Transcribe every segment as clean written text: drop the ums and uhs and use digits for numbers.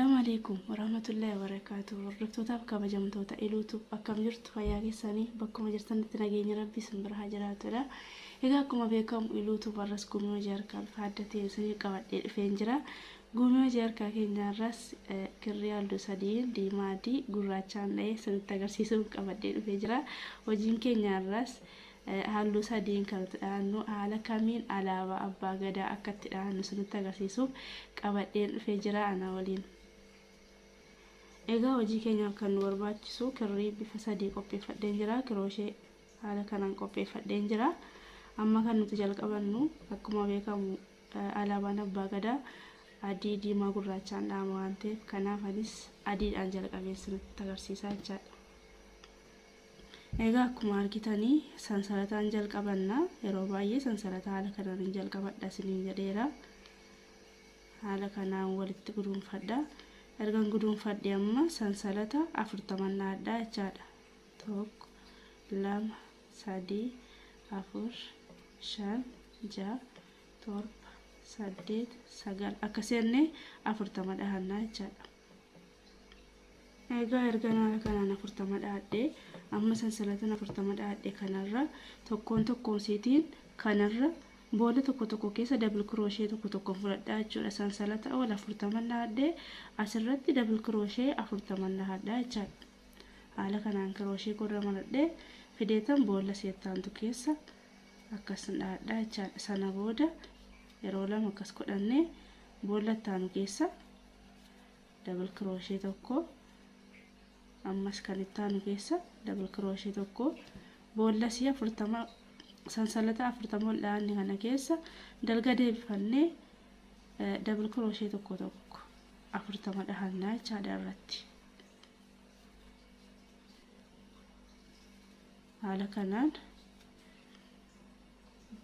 Assalaamu alaikum warahmatullahi wabarakaatuh. Hordoftootaaf kabajamtoota Iluutuub, akkam jirtu? Fayyaa keessanii? Bakkuma jirtanitti nageenya Rabbii isin bira haa jiraatudha. Egaa akkuma beekamu Iluutuub har'as gumii hojii harkaa bifa adda ta'een isinii qabadhee dhufeen jira. Gumii hojii harkaa keenya har'as kirrii halluu sadiin, diimaa, adii, gurraachaan dha'ee isinitti agarsiisuun qabadhee dhufee jira. Hojiin keenya har'as halluu sadiin kan nuti dhahannu haala kamiin alaabaa abbaa gadaa akka itti dhahannu isinitti agarsiisuuf qabadheen dhufee jira ana waliin. Egaa hojii keenyaaf kan nu barbaachisu kirrii bifa sadii qopheeffadheen jira. Kirooshee haala kanaan qopheeffadheen jira. Amma kan nuti jalqabannu, akkuma beekamu alaabaan abbaa gadaa adii, diimaa, gurraachaan dhahama waan ta'eef, kanaaf anis adiidhaan jalqabee isinitti agarsiisaa jechaadha. Egaa akkuma argitanii sansalataan jalqabanna. Yeroo baay'ee sansalata haala kanaan hin jalqabadha isiniin jedheera. Haala kanaan walitti guduunfadha. Ergan guduunfadhe amma sansalata 40 dhahadha jechaadha. 1, 2, 3, 4, 5, 6, 7, 8, 9, akkas jennee 40 dhahannaa jechaadha. Egaa erga haala kanaan 40 dhahadhe, amma sansalatan 40 dhahadhe kanarra tokkoon tokkoon siitiin kanarra boolla tokko tokko keessa double crochet tokko tokko fudhadhaa jechuudha. Sansalata ol 40 dhahadhe, asirratti double crochet 40 dhahadhaa jechaadha. Haala kanaan kirooshee korra maradhee fideetan boolla seettaantu keessa akkas dhahadhaa jechaadha. Sana booda yeroo lama akkas godhannee boolla ittaanu keessa double crochet tokko, ammas kan ittaanu keessa double crochet tokko, boolla sii 40, sansalata 40 ol dhahanne kana keessa dalga deebifannee double crochet tokko tokko 40 dhahannaa jechaadha irratti. Haala kanaan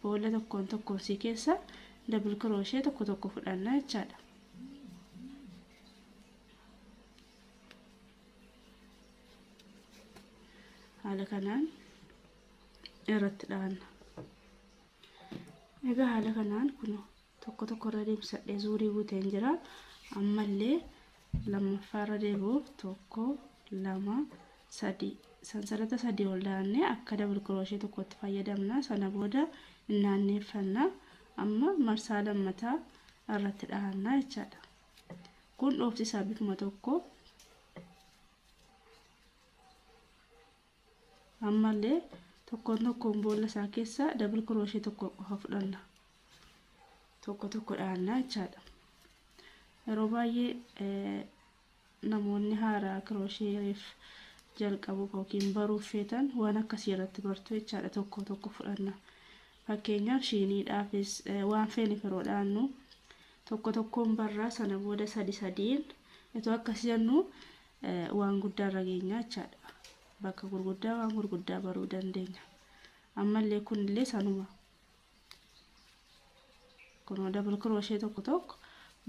boolla tokkoon tokkoon sii keessa double crochet tokko tokko fudhannaa jechaadha. Haala kanaan irratti dhahanna. Egaa haala kanaan kun tokko tokko irra deemsadhee zuurii guuteen jira. Ammallee lammaffaa irra deebi'uuf 1, 2, 3, sansalata sadii ol dhahannee akka double crochet tokkotti fayyadamna. Sana booda naanneeffanna. Amma marsaa lammataa irratti dhahannaa jechaadha. Kun dhoofsi isaa bifuma tokko. Ammallee tokkoon tokkoon boolla isaa keessa double crochet tokko qofa fudhanna. Tokko tokko dhahannaa jechaadha. Yeroo baay'ee namoonni haaraa kiroosheef jalqabu yookiin baruuf feetan waan akkasii irratti bartu jechaadha. Tokko tokko fudhanna. Fakkeenyaaf shiiniidhaafis waan feene yeroo dhahannu tokko tokkoon barraa, sana booda sadi sadiin itoo akkas jennu waan guddaa irra geenya jechaadha. Bakka gurguddaa waan gurguddaa baruu dandeenya. Ammallee kunillee sanuma. Kunoo double crochet tokko tokko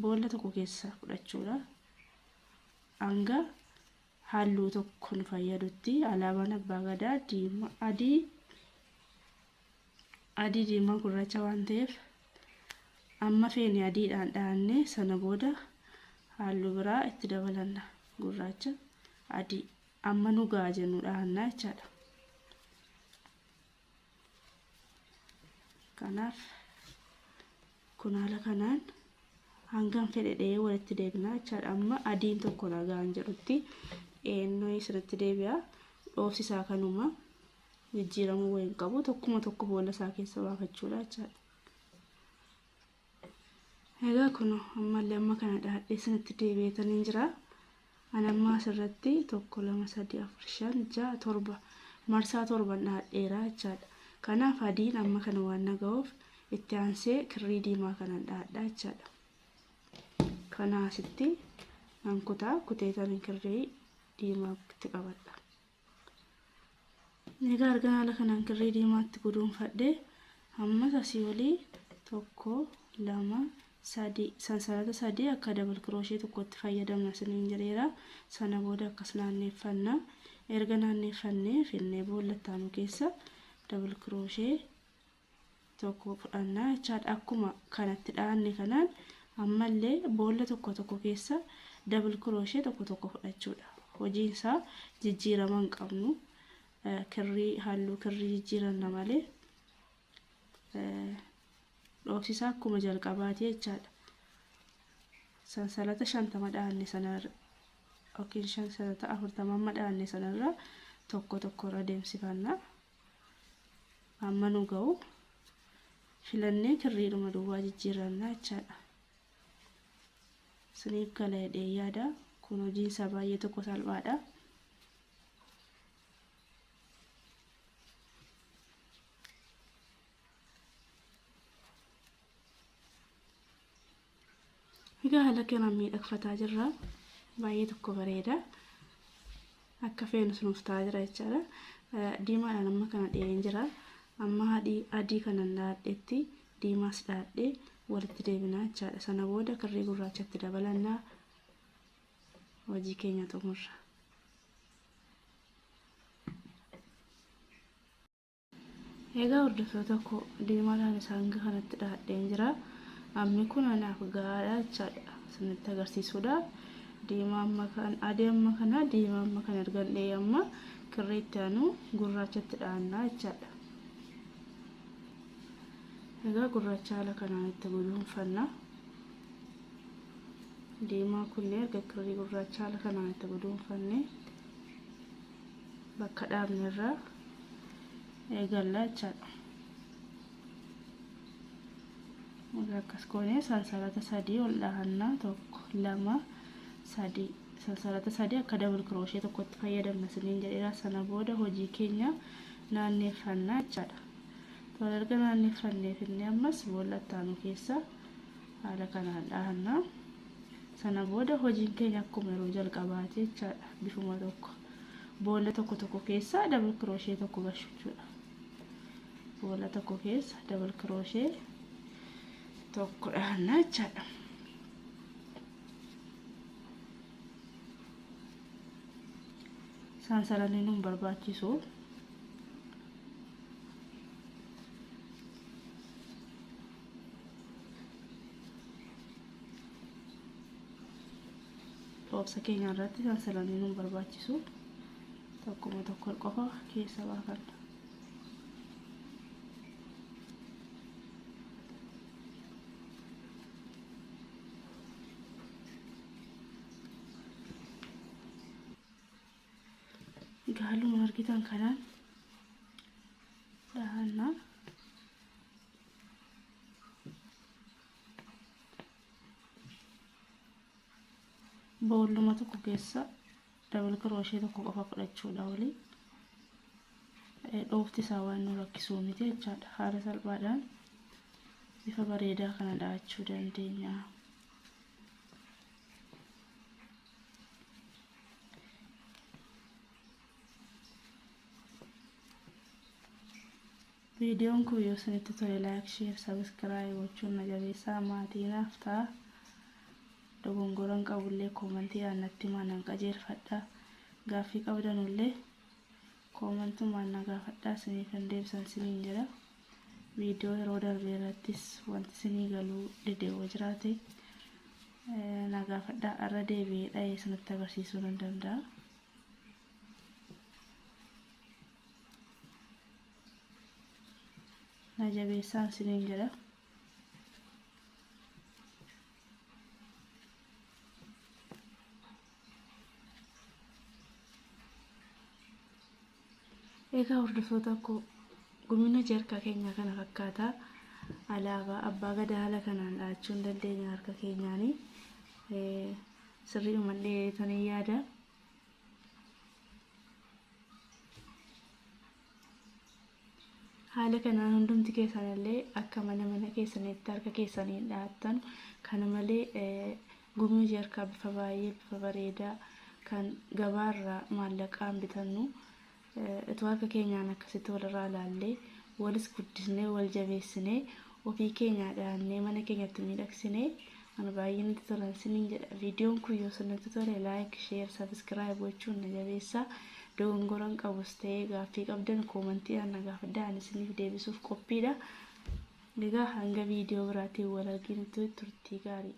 boolla tokko keessa fudhachuudha. Hanga halluu tokko nu fayyadutti. Alaabaan abbaa gadaa diimaa, adii, adii, diimaa, gurraacha waan ta'eef, amma feene adiidhaan dhahannee sana booda halluu biraa itti dabalanna. Gurraacha, adii, amma nu ga'a jennu dhahannaa jechaadha. Kanaaf kun haala kanaan hangam fedhe dhahee walitti deebinaa jechaadha. Amma adiin tokko nagaan jedhutti eenyoo isinitti deebi'a. Dhoofsi isaa kanuma, jijjiiramuu wayi hin qabu. Tokkuma tokko boolla isaa keessa baafachuudha jechaadha. Egaa kun ammallee amma kana dhahadhee isinitti deebi'eetaniin jira. Ani amma asirratti 1, 2, 3, 4, 5, 6, 7, marsaa torban dhahadheera jechaadha. Kanaaf adiin amma kana waan naga'uuf itti aansee kirrii diimaa kanan dhahadha jechaadha. Kana asitti nan kutaa, kuteetan kirrii diimaatti qabadha. Egaa argan haala kanaan kirrii diimaatti guduunfadhe, ammas asii olii 1, 2, 3, sansalata sadii akka double crochet tokkotti fayyadamna isiniin jedheera. Sana booda akkas naanneeffanna. Erga naanneeffannee finnee boolla ittaanu keessa double crochet tokko fudhannaa jechaadha. Akkuma kanatti dhahanne kanaan Ammallee boolla tokko tokko keessa double crochet tokko tokko fudhachuudha. Hojiin isaa jijjiirama hin qabnu. Kirrii halluu kirrii jijjiiranna malee dhoofsisaa akkuma jalqabaati jechaadha. Sansalata 50 dhaanne sanarra yookiin sansalata 40 amma dhaanne sanarra tokko tokko irra deemsifanna. Amma nu ga'u filannee kirriidhuma duwwaa jijjiiranna jechaadha. Isiniif gala jedhee yaada. Kun hojiin isaa baay'ee tokko salphaadha. Egaa haala kanaan miidhagfataa jirra. Baay'ee tokko bareeda. Akka feenu nuuf ta'aa jira jechaadha. Diimaadhaan amma kana dhiyeen jira. Amma adii kanan dhaadhetti diimaas dhaadhee walitti deebinaa jechaadha. Sana booda kirrii gurraachatti dabalannaa hojii keenya xumurra. Egaa hordoftoota koo diimaadhaan isaan kanatti dhaadheen jira. Ammi kun anaaf gahaadha jechaadha. Isinitti agarsiisuudhaaf diimaa amma kan adii amma kana diimaa amma kana ergan dhahee amma kirrii itti aanu gurraachatti dhahannaa jechaadha. Egaa gurraacha haala kanaan itti guduunfanna. Diimaa kunneen erga kirrii gurraacha haala kanaan itti guduunfanne bakka dhaabne irraa eegalla jechaadha. Akkas goonee sansalata 3 ol dhahannaa 1 2 3 sansalata 3 akka double crochet tokkotti fayyadamna isiniin jedheera. Sana booda hojii keenya naanneeffannaa jechaadha. Tola erga naanneeffannee finne ammas boolla itti aanu keessa haala kanaan dhahannaa. Sana booda hojiin keenya akkuma yeroo jalqabaati jechaadha. Bifuma tokko boolla tokko tokko keessa double crochet tokko galchuudha. Boolla tokko keessa double crochet tokko dhahannaa jechaadha. Sansalanni nun barbaachisu. Dhoofsa keenya irratti sansalanni nun barbaachisu. Tokkuma tokko qofa keessa baafanna. Halluma argitan kanaan dhahannaa. Boolluma tokko keessa double crochet tokko qofa fudhachuudha olii. Dhoofti isaa waan nu rakkisuu miti jechaadha. Haala salphaadhaan bifa bareedaa kana dhahachuu dandeenya. Viidiyoon kun yoo isinitti tole like, share, subscribe gochuun na jabeessaa. Maatii naaf ta'a. Dogongoran qabullee koomantii natti himaa nan qajeelfadha. Gaaffii qabdanullee koomantumaan na gaafadhaa isiniif hin deebisan isiniin jedha. Viidiyoo yeroo darbe irrattis wanti isinii galuu dide yoo jiraate na gaafadhaa. Irra deebi'ee dhahee isinitti agarsiisuu nan danda'a. Na jabeessaan isiniin jedha. Egaa hordoftoota koo gumina harka keenya kana fakkaata. Alaabaa abbaa gadaa haala kanaan dhahachuu hin dandeenya harka keenyaani. Sirriidhuma dheeratanii yaada. Haala kanaan hundumti keessanillee akka mana mana keessanitti harka keessaniin dhahattan. Kana malee gumii hojii harkaa bifa baay'ee bifa bareedaa kan gabaarraa maallaqaan bitannu itoo harka keenyaan akkasitti walirraa ilaallee walis guddisnee wal jabeessinee ofii keenyaa dhahannee mana keenyatti miidhagsinee kan baay'ee natti tolan isiniin jedha. Viidiyoon kun yoo isinitti tole like, share, subscribe gochuun na jabeessaa. Dogongoran qabus ta'ee gaaffii qabdan koomantiidhaan na gaafadhaa. Ani isiniif deebisuuf qophiidha. Egaa hanga viidiyoo biraatiin wal arginutti turtii gaarii.